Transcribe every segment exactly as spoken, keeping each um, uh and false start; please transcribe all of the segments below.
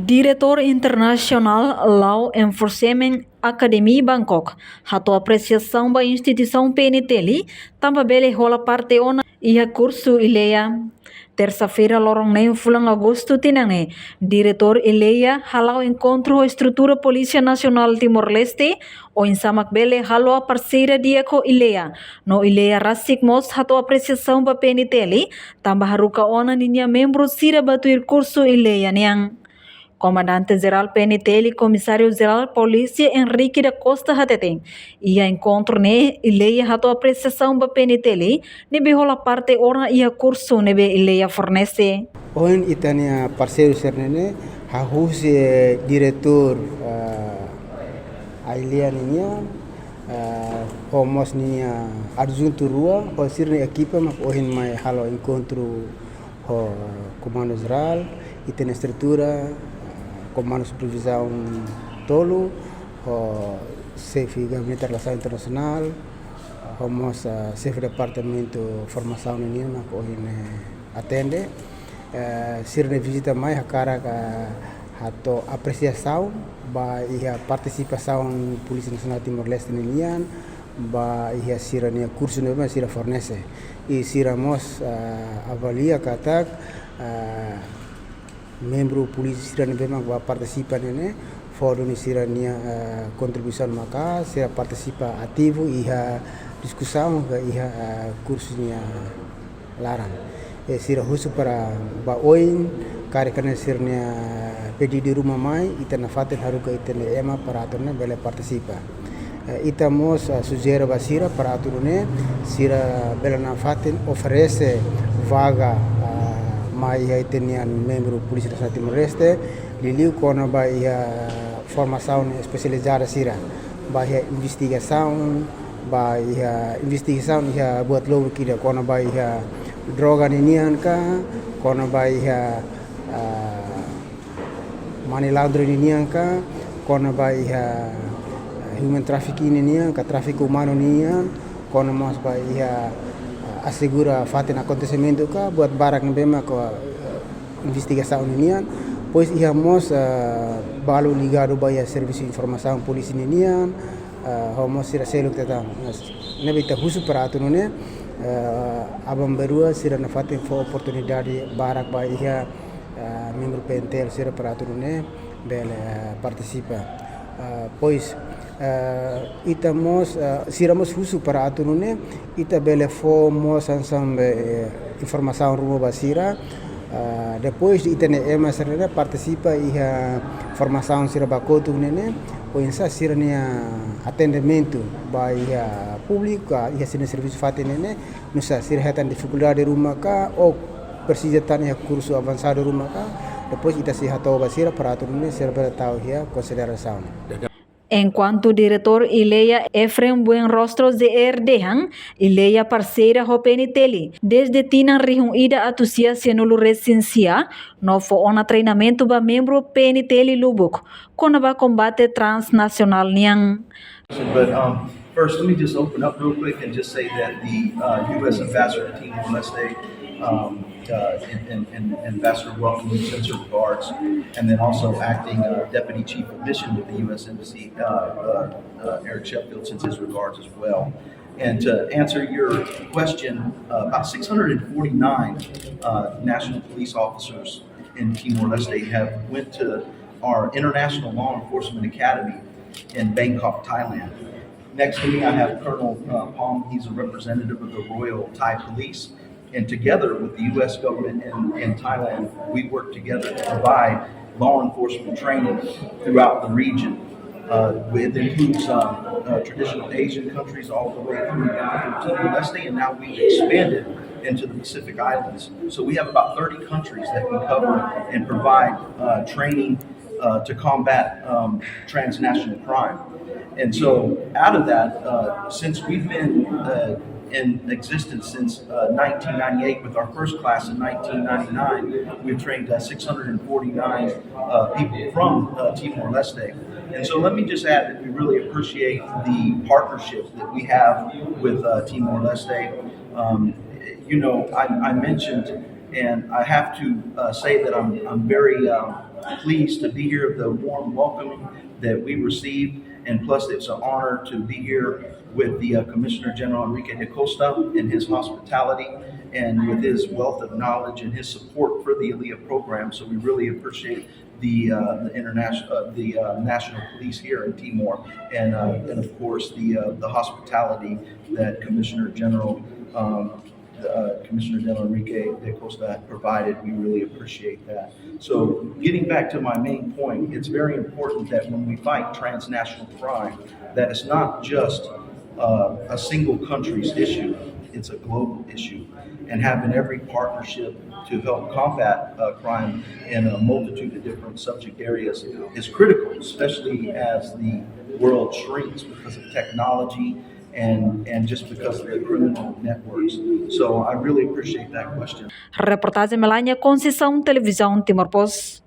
Diretór Internasionál Law Enforcement Academy Bangkok hato'o apresiasaun ba instituisaun P N T L tanba bele hola parte ona iha kursu ILEA. Tersa-feira loron neen fulan Agostu tinan ne'e, Diretór ILEA hala'o enkontru ho estrutura Polísia Nasionál Timor-Leste, oinsá mak bele haluha parseria di'ak ho ILEA. No ILEA rasik mós hato'o apresiasaun ba P N T L tanba haruka ona ninia membru sira ba tuir kursu ILEA nian. Komandante Jerál P N T L, Komisáriu Jerál Polísia Henrique da Costa hateten, iha enkontru ne'e ILEA hato'o apresiasaun ba P N T L ne'ebé hola parte ona iha kursu ne'ebé ILEA fornese. Ohin ita-nia parseiru sira-ne'e, hahú husi, eh, diretór, eh, ILEA ninian, eh, ho mós ninia adjuntu rua, ho sira-nia ekipa mak ohin mai halo enkontru ho Komandu Jerál, ita-nia estrutura, Komandu Supervizaun tolu, ho Xefe Gabinete Relasaun Internasionál, ho mós, ah, Xefe Departamentu Formasaun ninian mak ohin ne'e atende. Eh, sira-nia vizita mai hakarak, ah, hato'o apresiasaun ba iha partisipasaun Polísia Nasionál Timor-Leste ninian, ba iha sira-nia kursu ne'ebé sira fornese. I sira mós, ah, avalia katak, ah, membru polísia sira ne'ebé mak bá partisipa ne'e, fó duni sira-nia, ah, kontribuisaun maka, sira partisipa ativu iha diskusaun ka iha, ah, kursu nia laran. E sira husu para ba oin, karik hanesan sira-nia pedidu ruma mai, ita nafatin haruka ita-nia ema para atu nune'e bele partisipa. E ita mós, ah, sujere ba sira para atu nune'e, sira bele nafatin oferese vaga, ah, mai iha ita-nia membru Polísia Nasionál Timor-Leste, liuliu kona-ba iha formasaun espesializada sira, ba iha investigasaun, ba iha investigasaun iha buat lubuk ida, kona-ba iha droga ninian ka, kona-ba iha, ah, money laundering ninian ka, kona-ba iha, ah, human trafficking ninian ka, tráfiku umanu ninian, kona mós ba iha, ah, asegura fatin akontesimentu ka, buat barak ne'ebé mak, ah, investigasaun ninian. Depois iha mós, ah, balu ligadu ba iha servisu informasaun polísia ninian, ah, ho mós sira seluk tan. Ne'ebé ita husu para atu nune'e, ah, aban-bainrua sira nafatin fó oportunidade barak ba iha, ah, membru P N T L sira para atu nune'e bele, ah, partisipa. Ah, depois, ah, ita mós, ah, sira mós husu para atu nune'e, ita bele fó mós hanesan, eh, informasaun ruma ba sira. Ah, depois de ita-nia ema sira-ne'e partisipa iha formasaun sira ba kotuk ne'e, oinsá sira-nia atendimentu ba iha públiku, ah, iha sira-nia servisu fatin ne'e, nusá sira hetan difikuldade ruma ka, ou presiza tan iha kursu avansadu ruma ka, depois ita sei hato'o ba sira para atu nune'e sira bele tau iha konsiderasaun. Enkuantu Diretór ILEA Efraim Buenrostro J R dehan, ILEA parseira ho P N T L desde tinan rihun ida atus sia sianulu resin sia, no fó ona treinamentu ba membru P N T L lubuk kona-ba kombate transnasionál nian. But, um, first, let me just open up real quick and just say that the, uh, U S ambassador to Timor-Leste, um, uh, and, and, and Ambassador welcome sends her regards, and then also acting, uh, deputy chief of mission with the U S embassy, uh, uh, uh, Eric Sheffield sends his regards as well. And to answer your question, uh, about six hundred forty-nine, uh, national police officers in Timor-Leste have went to our International Law Enforcement Academy in Bangkok, Thailand. Next to me, I have Colonel, uh, Pom. He's a representative of the Royal Thai Police. And together with the U S government and, and Thailand, we work together to provide law enforcement training throughout the region. Uh, it includes, um, uh, traditional Asian countries all the way through, through Timor-Leste, and now we've expanded into the Pacific Islands. So we have about thirty countries that we cover and provide, uh, training, uh, to combat, um, transnational crime. And so out of that, uh, since we've been, uh, in existence since, uh, nineteen ninety-eight with our first class in nineteen ninety-nine, we've trained, uh, six hundred forty-nine, uh, people from, uh, Timor-Leste. And so let me just add that we really appreciate the partnership that we have with, uh, Timor-Leste. Um, you know, I, I mentioned, and I have to, uh, say that I'm, I'm very, um, pleased to be here, the warm welcome that we received, and plus it's an honor to be here with the uh, Commissioner General Enrique da Costa and his hospitality and with his wealth of knowledge and his support for the Elia program. So we really appreciate the uh, the international uh, the uh, national police here in Timor, and uh, and of course the uh, the hospitality that Commissioner General um, uh, Commissioner General Enrique da Costa provided. We really appreciate that. So, getting back to my main point, it's very important that when we fight transnational crime, that it's not just uh, a single country's issue; it's a global issue. And having every partnership to help combat uh, crime in a multitude of different subject areas is critical, especially as the world shrinks because of technology and, and just because of the criminal networks. So I really appreciate that question. Reportajen Melania Conceição, Televizaun Timor Post.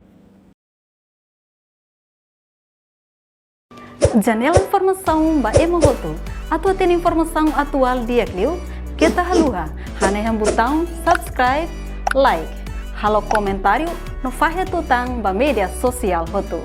Janela informasaun ba ema hotu. Atu hatene informasaun atuál di'ak liu, keta haluha hanehan butaun subscribe, like, halo komentáriu no fahe tutan ba média sosiál hotu.